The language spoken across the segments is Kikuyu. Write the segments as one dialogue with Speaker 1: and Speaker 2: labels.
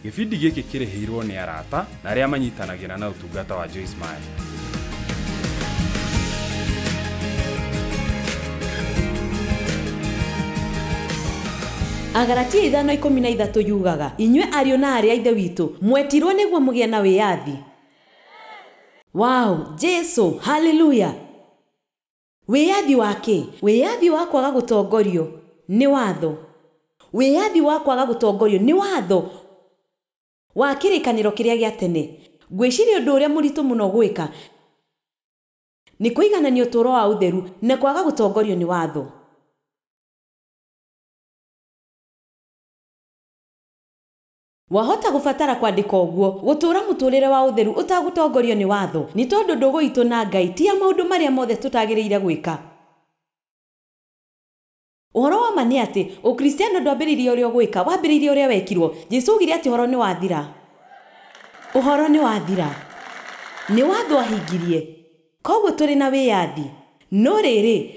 Speaker 1: Gĩbindi gĩkĩ kĩrĩhĩirwo nĩ arata na arĩa manyitanagĩra na ũtungata wa Joyce Meyer.
Speaker 2: Agalatia 5:13 yugaga, inyuĩ ariũ na aarĩ a Ithe witũ, mwetirwo nĩguo mũgĩe na wĩyathi. Wow, Jesu, haleluya. Wĩyathi wa kĩ? Wĩyathi wa kwaga gũtongorio nĩ watho. Wĩyathi wa kwaga gũtongorio nĩ watho wa kĩrĩkanĩro kĩrĩa gĩa tene. Ngwĩciria ũndũ ũrĩa mũritũ mũno gwĩka nĩ kũiganania ũtũũro wa ũtheru na kwaga gũtongorio nĩ watho. Wahota gũbatara kwandĩka ũguo, gũtũũra mũtũũrĩre wa ũtheru ũtagũtongorio nĩ watho, nĩ tondũ ndũgũ itũ na Ngai ti ya maũndũ marĩa mothe tũtagĩrĩire gwĩka. Ũhoro wa ma nĩ atĩ ũkristiano ndwambĩrĩirie ũrĩa ũgwĩka, wambĩrĩirie ũrĩa wekirwo. Jesu augire atĩ ũhoro nĩ wathira. Ũhoro nĩ wathira. Nĩ watho ahingirie. Koguo tũrĩ na wĩyathi. No rĩrĩ,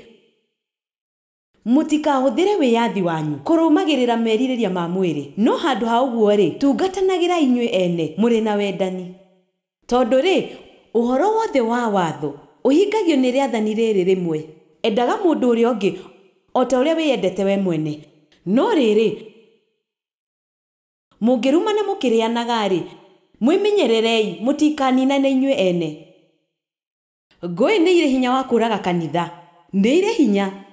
Speaker 2: mũtikahũthĩre wĩyathi wanyu kũrũmagĩrĩra merirĩria ma mwĩrĩ, no handũ ha ũguo rĩ, tungatanagĩra inyuĩ ene mũrĩ na wendani. Tondũ rĩ, ũhoro wothe wa watho ũhingagio nĩ rĩathani rĩrĩ rĩmwe, endaga mũndũ ũrĩa ũngĩ o ta ũrĩa wĩyendete we mwene. No rĩrĩ, mũngĩrumana mũkĩrĩanaga rĩ, mwĩmenyererei mũtikaninane inyuĩ ene. Ngũĩ nĩ irĩ hinya wa kũũraga kanitha, nĩ irĩ hinya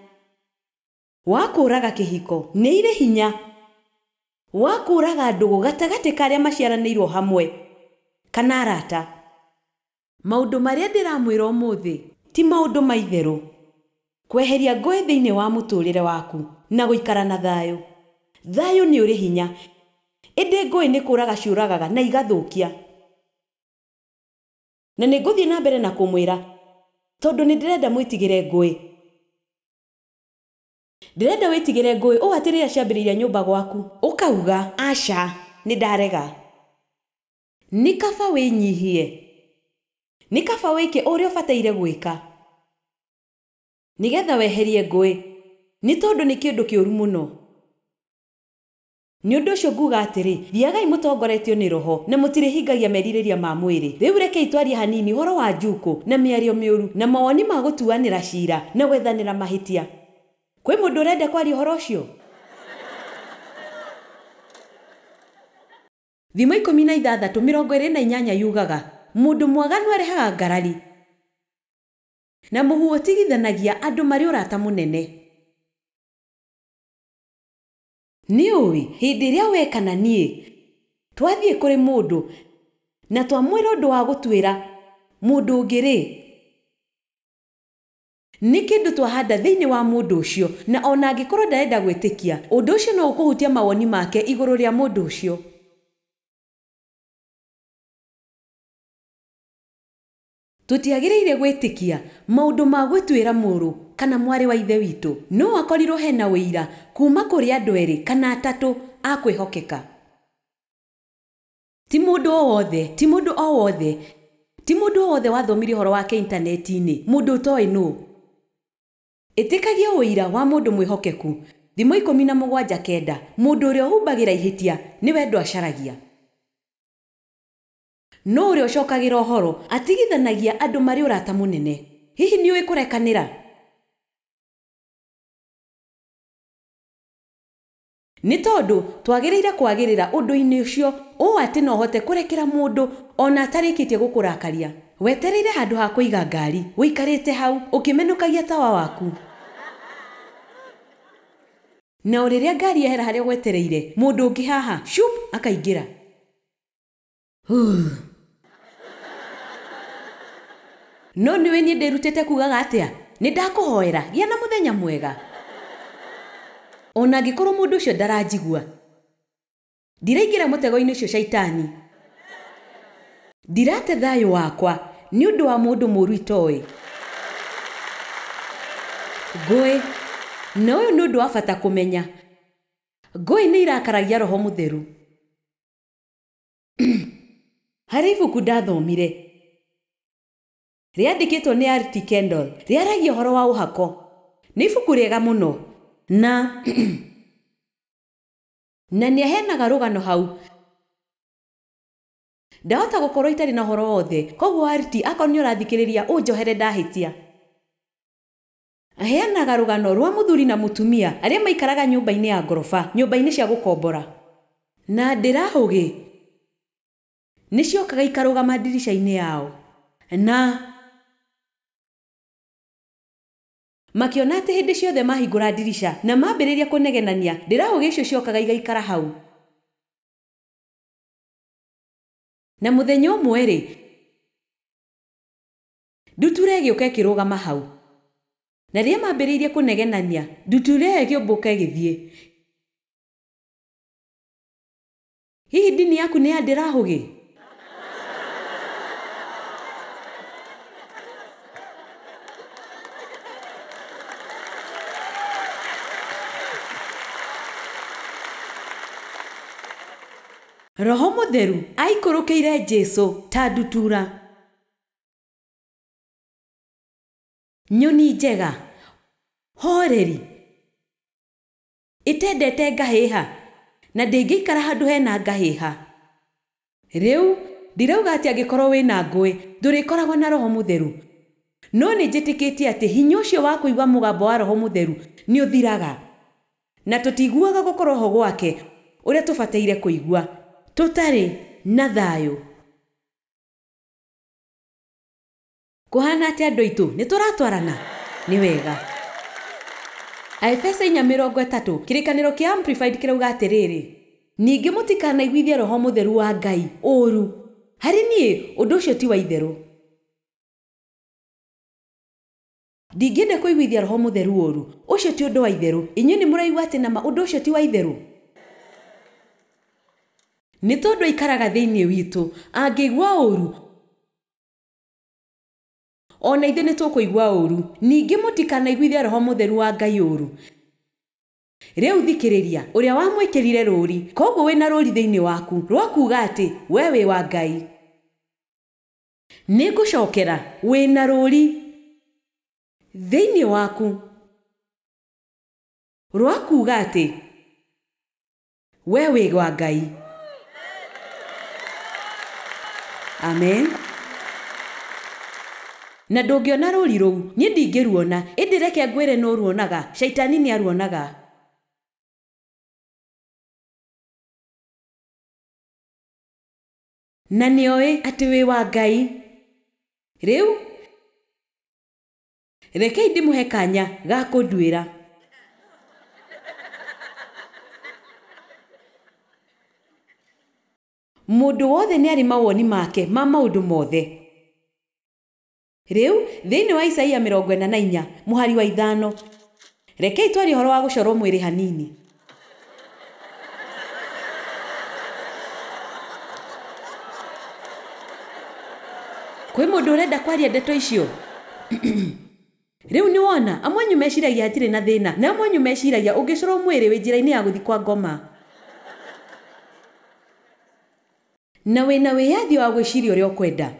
Speaker 2: wa kũũraga kĩhiko, nĩ irĩ hinya wa kũũraga ndũgũ gatagatĩ ka arĩa maciaranĩirwo hamwe kana arata. Maũndũ marĩa ndĩramwĩra ũmũthĩ ti maũndũ ma itherũ. Kweheria ngũĩ thĩinĩ wa mũtũũrĩre waku na gũikara na thayũ. Thayũ nĩ ũrĩ hinya, ĩndĩ ngũĩ nĩ kũũraga ciũragaga na igathũkia. Na nĩ ngũthiĩ na mbere na kũmwĩra tondũ nĩ ndĩrenda mwĩtigĩre ngũĩ. Ndĩrenda wĩtigĩre ngũĩ ũũ atĩ rĩrĩa ciambĩrĩirie nyũmba gwaku ũkauga aca, nĩ ndarega. Nĩ kaba wĩnyihie, nĩ kaba wĩke ũrĩa ũbataire gwĩka nĩgetha weherie ngũĩ, nĩ tondũ nĩ kĩndũ kĩũru mũno. Nĩ ũndũ ũcio nguga atĩrĩ, thiagai mũtongoretio nĩ Roho na mũtirĩhingagia merirĩria ma mwĩrĩ. Rĩu rekei twarie hanini ũhoro wa njukũ na mĩario mĩũru na mawoni ma gũtuanĩra ciira na gwethanĩra mahĩtia. Kwĩ mũndũ ũrenda kwaria ũhoro ũcio? Thimo 16:28 yugaga, mũndũ mwaganu arehaga ngarari na mũhu ũtigithanagia andũ marĩ ũrata mũnene. Nĩ ũĩ hĩndĩ ĩrĩa we kana niĩ twathiĩ kũrĩ mũndũ na twamwĩra ũndũ wa gũtuĩra mũndũ ũngĩ rĩ, nĩ kĩndũ twahanda thĩinĩ wa mũndũ ũcio, na ona angĩkorwo ndarenda gwĩtĩkia, ũndũ ũcio no ũkũhutia mawoni make igũrũ rĩa mũndũ ũcio. Tũtiagĩrĩire gwĩtĩkia maũndũ ma gwĩtuĩra mũrũ kana mwarĩ wa Ithe witũ, no akorirwo hena ũira kuma kũrĩ andũ erĩ kana atatũ a kwĩhokeka. Ti mũndũ o wothe, ti mũndũ o wothe, ti mũndũ o wothe wathomire ũhoro wake intaneti-inĩ, mũndũ ũtoĩ nũ. Ĩtĩkagia ũira wa mũndũ mwĩhokeku. Thimo 17:9, mũndũ ũrĩa ũhumbagĩra ihĩtia nĩ wendo acaragia, no ũrĩa ũcokagĩra ũhoro atigithanagia andũ marĩ ũrata mũnene. Hihi nĩ ũĩ kũrekanĩra? Nĩ tondũ twagĩrĩire kwagĩrĩra ũndũ-inĩ ũcio ũũ atĩ no ũhote kũrekera mũndũ ona atarĩkĩtie gũkũrakaria. Wetereire handũ ha kũiga ngari, ũikarĩte hau ũkĩmenũkagia tawa waku, na o rĩrĩa ngari yehera harĩa ũgwetereire, mũndũ ũngĩ haha shup akaingĩra. No nĩũĩ niĩ ndĩrutĩte kugaga atĩa? Nĩ ndakũhoera, gĩa na mũthenya mwega. Ona angĩkorwo mũndũ ũcio ndaranjigua, ndiraingĩra mũtego-inĩ ũcio caitani. Ndirate thayũ wakwa nĩ ũndũ wa mũndũ mũũru itoĩ. Ngũĩ, na ũyũ nĩ ũndũ wa bata kũmenya, ngũĩ nĩ irakaragia Roho Mũtheru. Harĩ ibuku ndathomire rĩandĩkĩtwo nĩ R.T. Kendall, rĩaragia ũhoro wa ũhako. Nĩ ibuku rĩega mũno na na nĩ aheanaga rũgano hau Ndahota gũkorwo itarĩ na ũhoro wothe, koguo Arti akorwo nĩ ũrathikĩrĩria ũnjohere ndahĩtia. Aheanaga rũgano rwa mũthuri na mũtumia arĩa maikaraga nyũmba-inĩ ya ngoroba, nyũmba-inĩ cia gũkombora. Na ndĩrahũgĩ nĩciokaga ikarũgama ndirica-inĩ yao. Na makĩona atĩ hĩndĩ ciothe mahingũra ndirica na mambĩrĩria kũnegenania, ndĩrahũgĩ icio ciokaga igaikara hau. Na mũthenya ũmwe rĩ, ndutura ĩgĩũka ĩkĩrũgama hau. Na rĩrĩa mambĩrĩirie kũnegenania, ndutura ĩyo ĩkĩũmbũka ĩgĩthiĩ. Hihi ndini yaku nĩ ya ndĩrahũgĩ? Roho Mũtheru aikũrũkĩire Jesũ ta ndutura. Nyoni njega, horeri, ĩtendete ngahĩha na ndĩngĩikara handũ hena ngahĩha. Rĩu ndirauga atĩ angĩkorwo wĩna ngũĩ ndũrĩkoragwo na Roho Mũtheru, no nĩ njĩtĩkĩtie atĩ hinya ũcio wa kũigua mũgambo wa Roho Mũtheru nĩ ũthiraga, na tũtiguaga gũkorwo ho gwake ũrĩa tũbataire kũigua, tũtarĩ na thayũ. Kũhana atĩa andũ aitũ, nĩ tũratwarana? Nĩ wega. Aefeso 4:30 kĩrĩkanĩro kĩa Amplified kĩrauga atĩrĩrĩ, ningĩ mũtikanaiguithie Roho Mũtheru wa Ngai ũũru. Harĩ niĩ ũndũ ũcio ti wa itherũ. Ndingĩenda kũiguithia Roho Mũtheru ũũru, ũcio ti ũndũ wa itherũ. Inyuĩ nĩ mũraigua atĩ nama ũndũ ũcio ti wa itherũ? Nĩ tondũ aikaraga thĩinĩ witũ, angĩigua ũũru ona ithuĩ nĩ tũkũigua ũũru. Ningĩ mũtikanaiguithie Roho Mũtheru wa Ngai ũũru. Rĩu thikĩrĩria, ũrĩa wamwĩkĩrire rũũri, koguo wĩna rũũri thĩinĩ waku rwa kuuga atĩ we wĩ wa Ngai. Nĩngũcokera, wĩna rũũri thĩinĩ waku rwa kuuga atĩ we wĩ wa Ngai. Amen. Na ndũngĩona rũũri rũu, niĩ ndingĩruona, ĩndĩ reke ngwĩre nũ ruonaga, shaitani nĩ aruonaga. Na nĩoĩ atĩ wĩ wa Ngai. Rĩu rekei ndĩmũhe kanya ga kũnduĩra. Mũndũ wothe nĩ arĩ mawoni make ma maũndũ mothe. Rĩu thĩinĩ wa Isaia 44 mũhari wa 5, rekei twarie ũhoro wa gũcorwo mwĩrĩ hanini. Kwĩ mũndũ ũrenda kwaria ndeto icio? Rĩu nĩ wona, amwe anyu meciragia hatirĩ na thĩna, na amwe anyu meciragia ũngĩcorwo mwĩrĩ wĩ njĩra-inĩ ya gũthiĩ kwa ngoma. Na wĩna wĩyathi wa gwĩciria ũrĩa ũkwenda.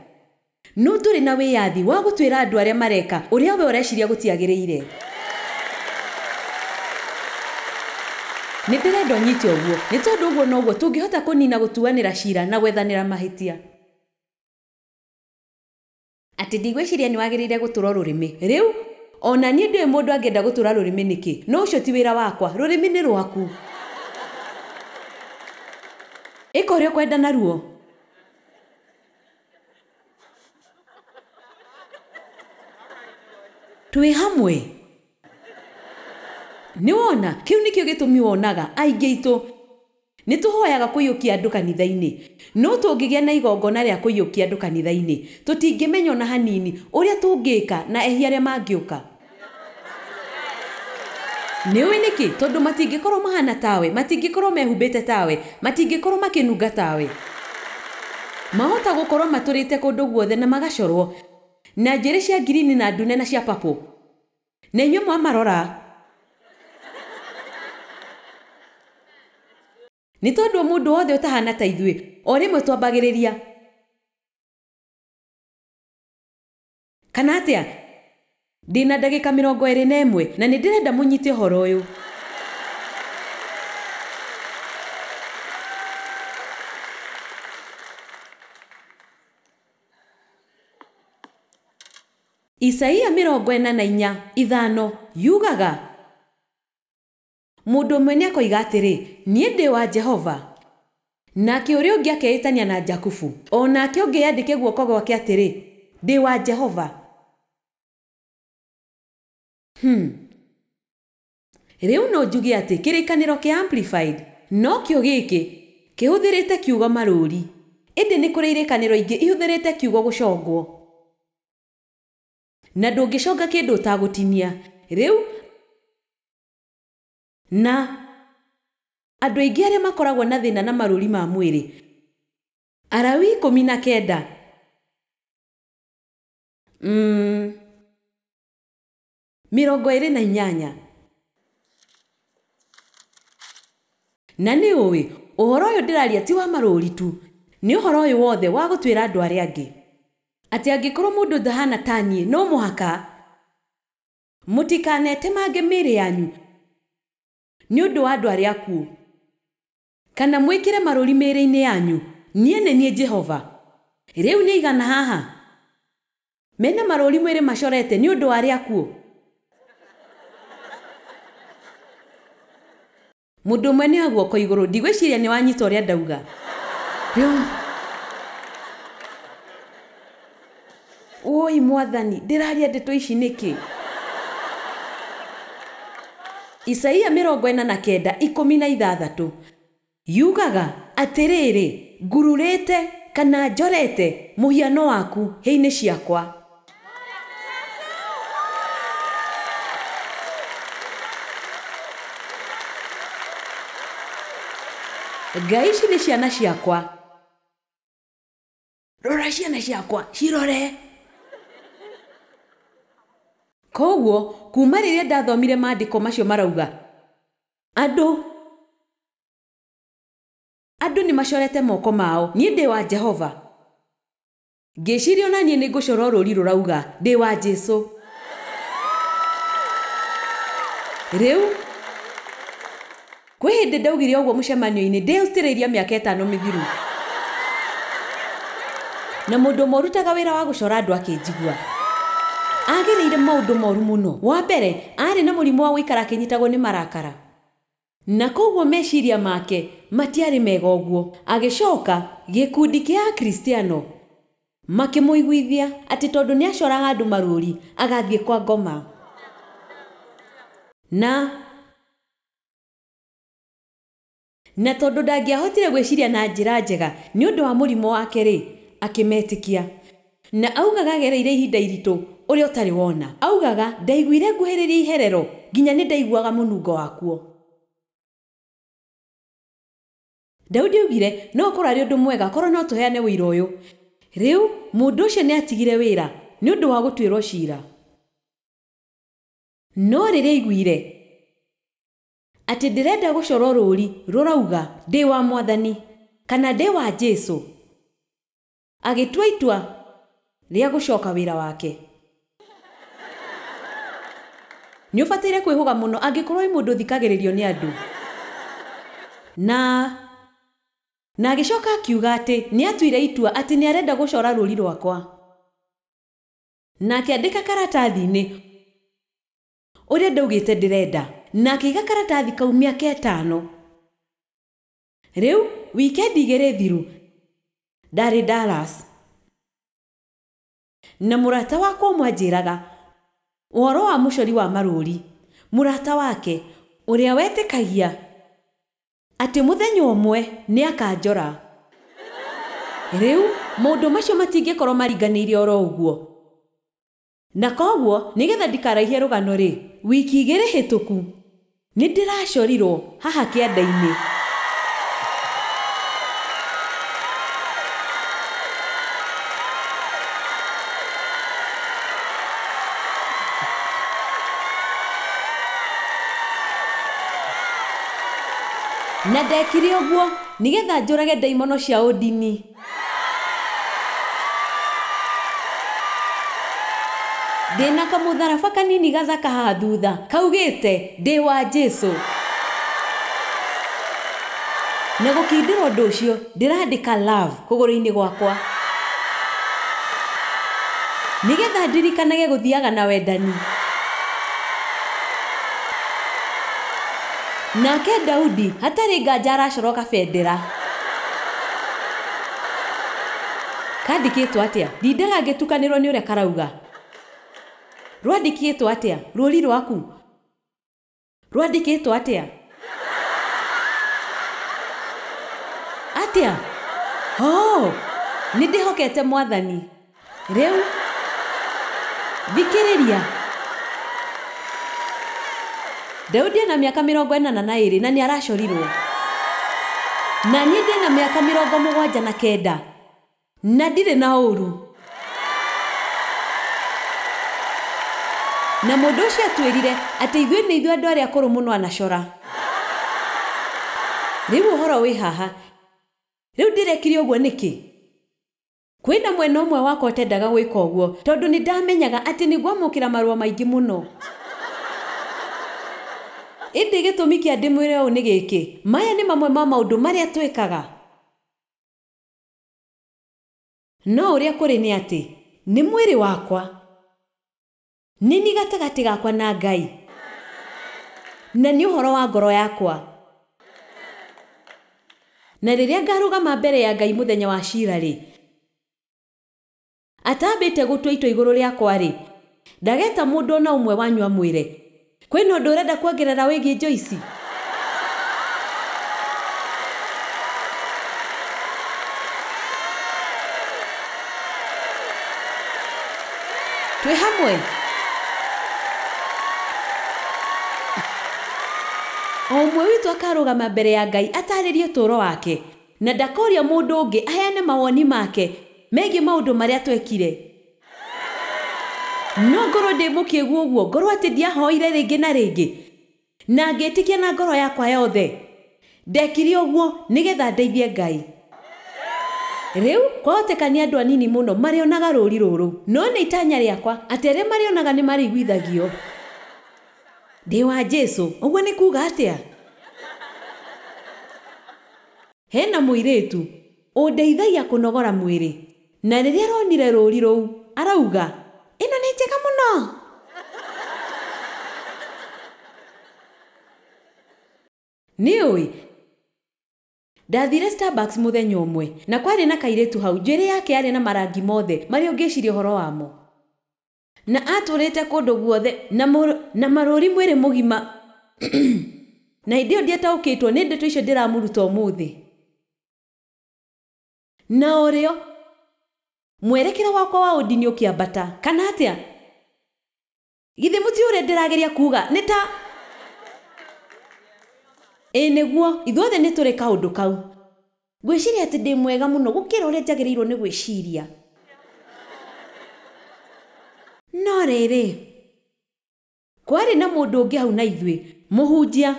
Speaker 2: No ndũrĩ na wĩyathi wa gũtuĩra andũ arĩa mareka ũrĩa we ũreciria gũtiagĩrĩire. Nĩ ndĩrenda ũnyite ũguo, nĩ tondũ ũguo noguo tũngĩhota kũnina gũtuanĩra cira na gwethanĩra mahĩtia. Atĩ ndigwĩciria nĩ wagĩrĩire gũtũra rũrĩmĩ. Rĩu ona niĩ ndiũĩ mũndũ angĩenda gũtũra rũrĩmĩ nĩkĩ, no ũcio ti wĩra wakwa, rũrĩmĩ nĩ rwaku. Ĩka ũrĩa ũkwenda naruo. Twĩ hamwe. Nĩ wona, kĩu nĩkĩo gĩtũmi wonaga aingĩ aitũ nĩ tũhoyaga kũiyũkia andũ kanitha-inĩ. No tũngĩgĩa na igongona rĩa kũiyũkia andũ kanitha-inĩ, tũtingĩmenya ona hanini ũrĩa tũngĩka na ehia arĩa mangĩũka. Nĩ ũĩ nĩkĩ? Tondũ matingĩkorwo mahana tawe, matingĩkorwo mehumbĩte tawe, matingĩkorwo makĩnunga tawe. Mahota gũkorwo matũrĩte kũndũ guothe na magacorwo na njuĩrĩ cia ngirini na ndune na cia papũ. Na inyuĩ mwamarora, nĩ tondũ mũndũ wothe ũtahana ta ithuĩ, o rĩmwe twambagĩrĩria. Kana atĩa? Ndĩna ndagĩka 21 na nĩ ndĩrenda mũnyite ũhoro ũyũ. Isaia 44:5 yugaga mũndũ ũmwe nĩakoiga atĩrĩ, niĩ ndĩ wa Jehova, nake ũrĩa ũngĩ akeĩtania na Jakubu, o nake ũngĩ yandĩke guoko gwake atĩrĩ, ndĩ wa Jehova. Rĩu no njuge atĩ kĩrĩkanĩro kĩa Amplified nokĩo gĩkĩ kĩhũthĩrĩte kiugo marũri, ĩndĩ nĩ kũrĩ irĩkanĩro ingĩ ihũthĩrĩte kiugo gũcongwo, na ndũngĩconga kĩndũ ũtagũtinia. Rĩu na andũ aingĩ arĩa makoragwo na thĩna na marũri ma mwĩrĩ, Arawi 19 28. Na nĩ ũĩ ũhoro ũyũ ndĩraria ti wa marũri tu, nĩ ũhoro ũyũ wothe wa gũtuĩra andũ arĩa angĩ, atĩ angĩkorwo mũndũ ndahana ta niĩ, no mũhaka mũtikanetemange mĩĩrĩ yanyu nĩ ũndũ wa andũ arĩa akuũ, kana mwĩkĩre marũri mĩĩrĩ-inĩ yanyu. Niĩ nĩ niĩ Jehova. Rĩu nĩ igana haha mena marũri mwĩrĩ macorete nĩ ũndũ wa arĩa akuũ. Mũndũ ũmwe nĩ guoko igũrũ, ndigwĩciria nĩ wanyita ũrĩa ndauga. Rĩu oi mwathani, ndĩraria ndeto ici nĩkĩ? Isaia 49:16 yugaga atĩrĩrĩ, ngururĩte kana njorete mũhiano waku hĩ-inĩ ciakwa. Ngai ici nĩ ciana ciakwa, rora ciana ciakwa cirore. Koguo kuma rĩrĩa ndathomire maandĩko macio marauga andũ nĩ macorete moko mao, niĩ ndĩ wa Jehova, ngĩciria ona niĩ nĩ ngũcora rũri rũrauga ndĩ wa Jesu. Rĩu kwĩ hĩndĩ ndaugire ũguo mũcemanio-inĩ ndĩ Australia mĩaka 5 mĩthiru, na mũndũ ũmwe ũrutaga wĩra wa gũcora andũ akĩnjigua. Agereire maũndũ moru mũno. Wa mbere, arĩ na mũrimũ wa gũikara akĩnyitagwo nĩ marakara, na koguo meciria make matiarĩ mega ũguo. Agĩcoka gĩkundi kĩa Akristiano makĩmũiguithia atĩ tondũ nĩ acoraga andũ marũri agathiĩ kwa ngoma, na tondũ ndangĩahotire gwĩciria na njĩra njega nĩ ũndũ wa mũrimũ wake rĩ, akĩmetĩkia. Na augaga agereire ihinda iritũ ũrĩa ũtarĩ wona. Augaga ndaiguire nguhĩrĩria iherero nginya nĩ ndaiguaga mũnungo wakuo. Daudi augire no korwo arĩ ũndũ mwega korwo no tũheane ũira ũyũ. Rĩu mũndũ ũcio nĩ atigire wĩra nĩ ũndũ wa gũtuĩrwo ciira. No rĩrĩa aiguire atĩ ndĩrenda gũcorwo rũri rũrauga ndĩ wa mwathani kana ndĩ wa Jesu, agĩtua itua rĩa gũcoka wĩra wake. Nĩ ũbataire kwĩhũga mũno angĩkorwo wĩ mũndũ ũthikagĩrĩrio nĩ andũ. Na agĩcoka akiuga atĩ nĩ atuire itua atĩ nĩ arenda gũcora rũri rwakwa, na akĩandĩka karatathi-inĩ ũrĩa ndaugĩte ndĩrenda, na akĩiga karatathi kau mĩaka 5. Rĩu wikendi 2 thiru ndarĩ Dallas, na mũrata wakwa ũmwe anjĩraga ũhoro wa mũcori wa marũri, mũrata wake ũrĩa wetĩkagia atĩ mũthenya ũmwe nĩ akanjora. Rĩu maũndũ macio matingĩkorwo maringanĩire oro ũguo, na koguo nĩgetha ndikaraihie rũgano rĩ, wiki 2 hĩtũku nĩ ndĩracorirwo haha kĩanda-inĩ. Na ndekire ũguo nĩgetha njũrage ndaimono cia ũndini. Ndĩna kamũtharaba kanini gathaka haha thutha kaugĩte ndĩ wa Jesu. Na gũkindĩra ũndũ ũcio ndĩrandĩka love kũgũrũ-inĩ gwakwa. Nĩgetha ndirikanage gũthiaga na wendani. Nake Daudi hatarĩ nganja aracoroka bendera. Kandĩkĩtwo atĩa? Ndindaga ngĩtukanĩrwo nĩ ũrĩa karauga. Rwandĩkĩtwo atĩa? Rũri rwaku. Rwandĩkĩtwo atĩa? Atĩa? Oh, nĩ ndĩhokete Mwathani. Rĩu thikĩrĩria. Daudi ena mĩaka 82 na nĩ aracorirwo. Na niĩ ndĩna mĩaka 79 na ndirĩ na ũru. Na mũndũ ũcio atwĩrire atĩ ithuĩ nĩ ithuĩ andũ arĩa akũrũ mũno anacora. Rĩu ũhoro wĩ haha. Rĩu ndĩrekire ũguo nĩkĩ? Kwĩna mwena ũmwe wakwa ũtendaga gwĩka ũguo tondũ nĩ ndamenyaga atĩ nĩ ngwamũkĩra marũa maingĩ mũno. Ĩndĩ gĩtũmi kĩa ndĩmwĩre ũũ nĩ gĩkĩ, maya nĩ mamwe ma maũndũ marĩa twĩkaga. No ũrĩa kũrĩ nĩ atĩ nĩ mwĩrĩ wakwa, nĩ niĩ gatagatĩ gakwa na Ngai, na nĩ ũhoro wa ngoro yakwa. Na rĩrĩa ngarũgama mbere ya Ngai mũthenya wa ciira rĩ, atambĩte gũtua itua igũrũ rĩakwa rĩ, ndageta mũndũ ona ũmwe wanyu amwĩre, kwĩna ũndũ ũrenda kuongerera wĩgiĩ Joyce? Twĩ hamwe? O ũmwe witũ akarũgama mbere ya Ngai atarĩrie ũtũũro wake, na ndakoria mũndũ ũngĩ aheane mawoni make megiĩ maũndũ marĩa twekire. No ngorwo ndĩ mũkĩgu ũguo, ngorwo atĩ ndiahoire rĩngĩ na rĩngĩ, na ngĩtĩkia na ngoro yakwa yothe. Ndekire ũguo nĩgetha ndeithie Ngai. Rĩu kwahoteka nĩ andũ anini mũno marĩonaga rũri rũrũ, no nĩ itanya rĩakwa atĩ arĩa marĩonaga nĩ marĩiguithagio. Ndĩ wa Jesu, ũguo nĩ kuuga atĩa? Hena mũirĩtu ũndeithagia kũnogora mwĩrĩ, na rĩrĩa aronire rũri rũu arauga, ĩno nĩ njega mũno. Nĩ ũĩ ndathire Starbucks mũthenya ũmwe na kwarĩ na kairĩtu hau, njuĩrĩ yake yarĩ na marangi mothe marĩa ũngĩciria ũhoro wamo, na atũrĩte kũndũ guothe na marũri mwĩrĩ mũgima. Na hĩndĩ ĩyo ndiataũkĩtwo nĩ ndeto icio ndĩramũruta ũmũthĩ. Na ũrĩo mwerekera wakwa wa ũndini ũkĩambata, kana atĩa? Githĩ mũti ũrĩa ndĩrageria kuuga nĩ ta ĩ nĩguo ithuothe nĩ tũrĩ kaũndũ kau. Ngwĩciria atĩ ndĩ mwega mũno gũkĩra ũrĩa njagĩrĩirwo nĩ gwĩciria. No rĩrĩ, kwarĩ na mũndũ ũngĩ hau na ithuĩ, mũhunjia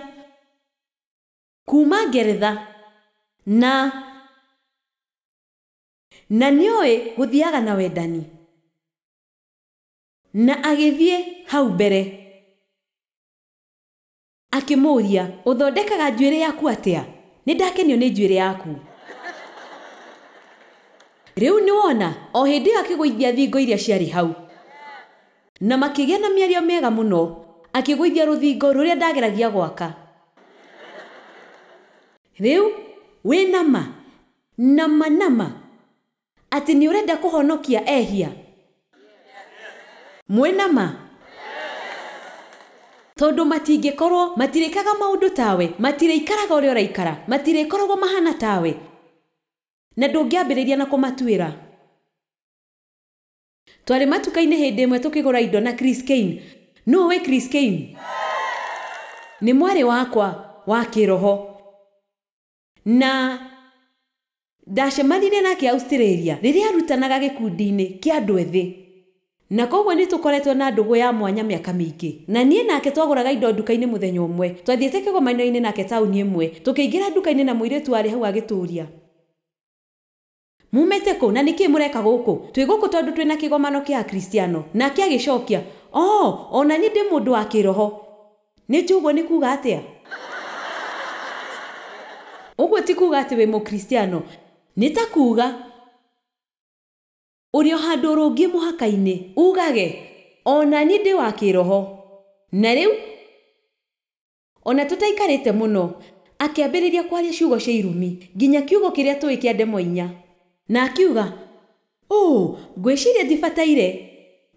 Speaker 2: kuma Ngeretha, na nĩoĩ gũthiaga na wendani, na agĩthiĩ hau mbere akĩmũũria, ũthondekaga njuĩrĩ yaku atĩa? Nĩ ndakenio nĩ njuĩrĩ yaku. Rĩu nĩwona o hĩndĩ ĩyo akĩgũithia thingo iria ciarĩ hau, na makĩgĩa na mĩario mĩega mũno, akĩgũithia rũthingo rũrĩa ndageragia gwaka. Rĩu wĩ nama nama nama atĩ nĩ ũrenda kũhonokia ehia? Mwĩ nama? Tondũ matingĩkorwo matirĩkaga maũndũ tawe, matirĩikaraga ũrĩa ũraikara, matirĩkoragwo mahana tawe, na ndũngĩambĩrĩria na kũmatuĩra. Twarĩ matuka-inĩ hĩndĩ ĩmwe tũkĩgũra indo na Chris Kane. Nũũ wĩ Chris Kane? Nĩ mwarĩ wakwa wa kĩroho, na ndacemanirie nake Australia rĩrĩa arutanaga gĩkundi-inĩ kĩa andũ ethĩ, na koguo nĩ tũkoretwo na ndũgũ ya mwanya mĩaka mĩingĩ. Na niĩ nake twagũraga indo nduka-inĩ mũthenya ũmwe, twathiĩte kĩgomano-inĩ nake taũni ĩmwe, tũkĩingĩra nduka-inĩ na mũirĩtu warĩ hau agĩtũũria, mumĩte kũ na nĩkĩ mũreka gũkũ? Twĩ gũkũ tondũ twĩna kĩgomano kĩa Akristiano. Nake agĩcokia, oh, ona niĩ ndĩ mũndũ wa kĩroho. Nĩ njũĩ ũguo nĩ kuuga atĩa? Ũguo ti kuuga atĩ wĩ mũkristiano, nĩ ta kuuga Ũrĩ o handũ ũrũngiĩ mũhaka-inĩ ugage ona niĩ ndĩ wa kĩroho. Na rĩu ona tũtaikarĩte mũno akĩambĩrĩria kwaria ciugo cia irumi nginya kiugo kĩrĩa tũĩ kĩa ndemwa inya. Na akiuga oh, ngwĩciria ndibataire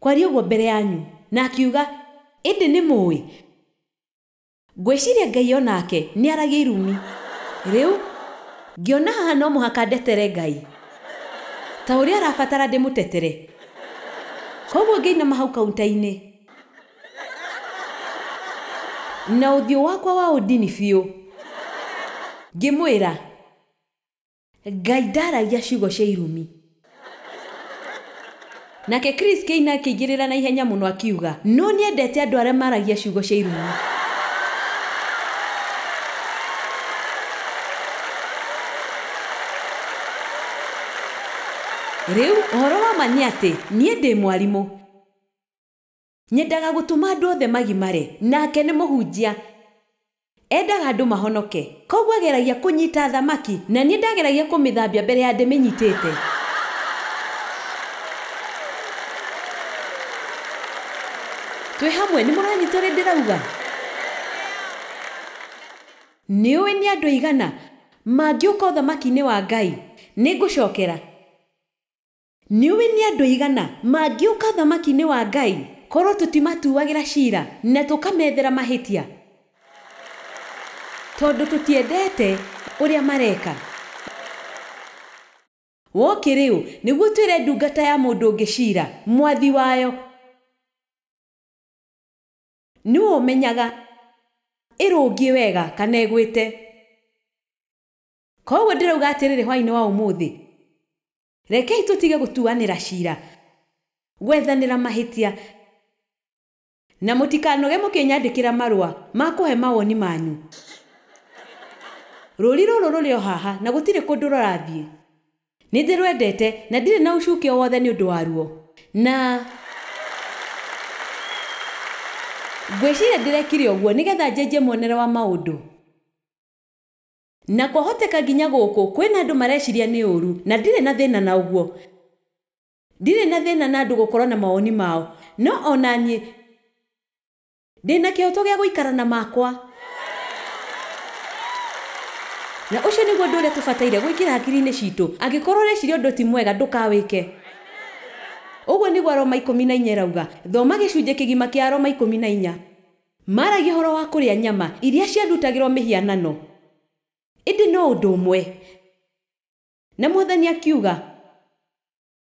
Speaker 2: kwaria ũguo mbere yanyu. Na akiuga ĩndĩ nĩ mũĩ ngwĩciria Ngai onake nĩ aragia irumi. Rĩu ngĩona haha no mũhaka ndetere Ngai ta ũrĩa arabatara ndĩmũtetere. Koguo ngĩinama hau kaunta-inĩ na ũthiũ wakwa wa ũndini biũ ngĩmwĩra Ngai ndaragia ciugo cia irumi. Nake Chris Keina akĩingĩrĩra na ihenya mũno akiuga no nĩendete andũ arĩa maragia ciugo cia irumi. Rĩu ũhoro wa ma nĩ atĩ niĩ ndĩ mwarimũ, nyendaga gũtũma andũ othe magimare, nake nĩ mũhunjia endaga andũ mahonoke. Koguo ageragia kũnyita thamaki na niĩ ndageragia kũmĩthambia mbere ya ndĩmĩnyitĩte. Twĩ hamwe nĩ mũranyita ũrĩa ndĩrauga? Nĩ ũĩ nĩ andũ aigana mangĩũka ũthamaki-inĩ wa Ngai? Nĩ ngũcokera. Nĩ ũĩ nĩ andũ aigana mangĩũka ũthamaki-inĩ wa Ngai korwo tũtimatuagĩra cira na tũkamethera mahĩtia tondũ tũtiendete ũrĩa mareka. Woke rĩu nĩguo twĩre ndungata ya mũndũ ũngĩ cira mwathi wayo nĩwe ũmenyaga ĩrũngiĩ wega kana ĩgwĩte. Koguo ndĩrauga atĩrĩrĩ hwaĩ-inĩ wa ũmũthĩ, rekei tũtige gũtuanĩra cira, gwethanĩra mahĩtia, na mũtikanoge mũkĩnyandĩkĩra marũa ma kũhe mawoni manyu. Rũri rũrũ rũrĩ o haha na gũtirĩ kũndũ rũrathiĩ. Nĩ ndĩrwendete na ndirĩ na ũcuke o wothe nĩ ũndũ waruo. Na ngwĩciria ndĩrekire ũguo nĩgetha njenjie muonere wa maũndũ. Na kwahoteka nginya gũkũ kwĩna andũ mareciria nĩ ũru na ndirĩ na thĩna na ũguo. Ndirĩ na thĩna na andũ gũkorwo na mawoni mao, no ona niĩ ndĩna kĩhoto gĩa gũikara na makwa. Na ũcio nĩguo ũndũ ũrĩa tũbataire gwĩkĩra hakiri-inĩ citũ. Angĩkorwo ũreciria ũndũ ti mwega ndũkawĩke. Ũguo nĩguo Aroma 14 ĩrauga. Thoma gĩcunjĩ kĩgima kĩa Aroma 14. Maragia ũhoro wa kũrĩa nyama iria ciarutagĩrwo mĩhianano. Ĩndĩ no ũndũ ũmwe. Na Mwathani akiuga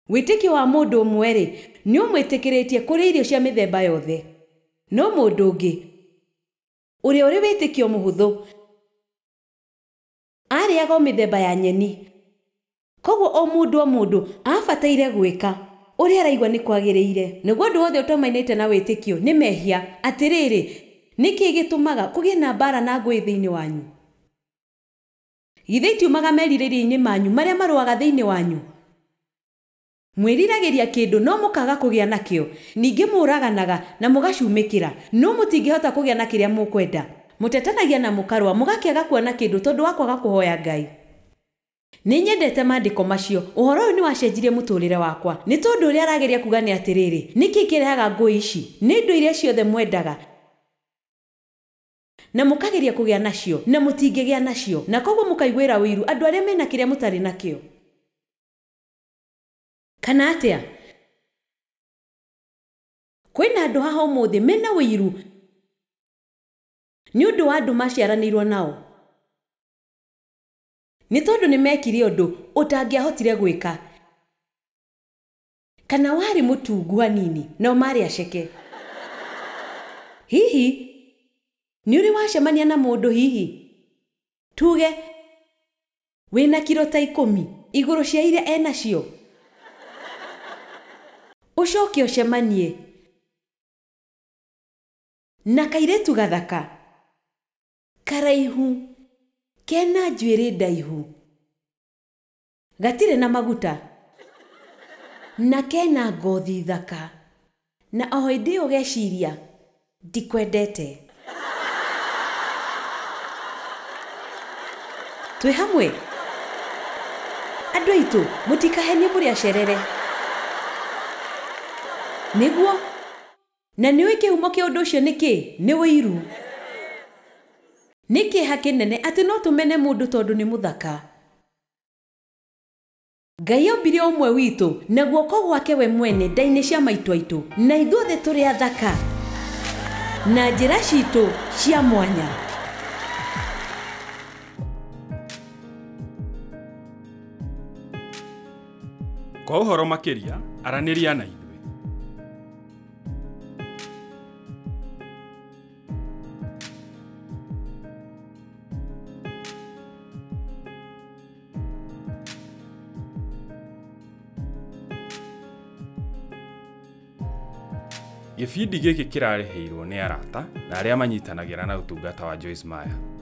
Speaker 2: wĩtĩkio wa mũndũ ũmwe rĩ nĩ ũmwĩtĩkĩrĩtie kũrĩa irio cia mĩthemba yothe, no mũndũ ũngĩ ũrĩa ũrĩ wĩtĩkio mũhũthũ arĩaga o mĩthemba ya nyeni. Koguo o mũndũ abataire gwĩka ũrĩa araigua nĩ kwagĩrĩire. Nĩguo ũndũ wothe ũtomainĩte na wĩtĩkio nĩ mehia. Atĩrĩrĩ, nĩkĩ gĩtũmaga kũgĩe na mbara na ngũĩ thĩinĩ wanyu? Githĩ itiumaga merirĩria-inĩ manyu marĩa marũaga thĩinĩ wanyu? Mwĩriragĩria kĩndũ no mũkaga kũgĩa nakĩo, ningĩ mũũraganaga na mũgacumĩkĩra, no mũtingĩhota kũgĩa na kĩrĩa mũkwenda. Mũtetanagia na mũkarũa mũgakĩaga kuona kĩndũ tondũ wa kwaga kũhoya Ngai. Nĩ nyendete maandĩko macio. Ũhoro ũyũ nĩ wacenjirie mũtũrĩre wakwa. Nĩ tondũ ũrĩa arageria kuga nĩ atĩrĩrĩ, nĩkĩ kĩrehaga ngũĩ ici? Nĩ indo iria ciothe mwendaga na mũkageria kũgĩa nacio na mũtingĩgĩa nacio, na koguo mũkaiguĩra ũiru andũ arĩa mena kĩrĩa mũtarĩ nakĩo. Kana atĩa? Kwĩna andũ haha ũmũthĩ mena ũiru nĩ ũndũ wa andũ maciaranĩirwo nao, nĩ tondũ nĩ mekire ũndũ ũtangĩahotire gwĩka, kana warĩ mũtungu hanini nao marĩ aceke. Hihi nĩ ũrĩ wacemania na mũndũ hihi tuge wĩna kiro ta 10 igũrũ cia iria enacio, ũcoke ũcemanie na kairĩtu gathaka karaihu kena njuĩrĩ ndaihu gatirĩ na maguta na kena ngothi thaka, na o hĩndĩ ĩyo ũgeciria ndikwendete. Twĩ hamwe andũ aitũ, mũtikahenie mũrĩ acerere. Nĩguo. Na nĩũĩ kĩhumo kĩa ũndũ ũcio nĩ kĩ? Nĩ ũiru. Nĩ kĩeha kĩnene atĩ no tũmene mũndũ tondũ nĩ mũthaka. Ngai ombire ũmwe witũ na guoko gwake we mwene nda-inĩ cia maitũ aitũ, na ithuothe tũrĩ athaka na njĩra citũ cia mwanya.
Speaker 1: Kwa ũhoro makĩria, aranĩria na ithuĩ. Gĩbindi gĩkĩ kĩrarĩhĩirwo nĩ arata na arĩa manyitanagĩra na ũtungata wa Joyce Meyer.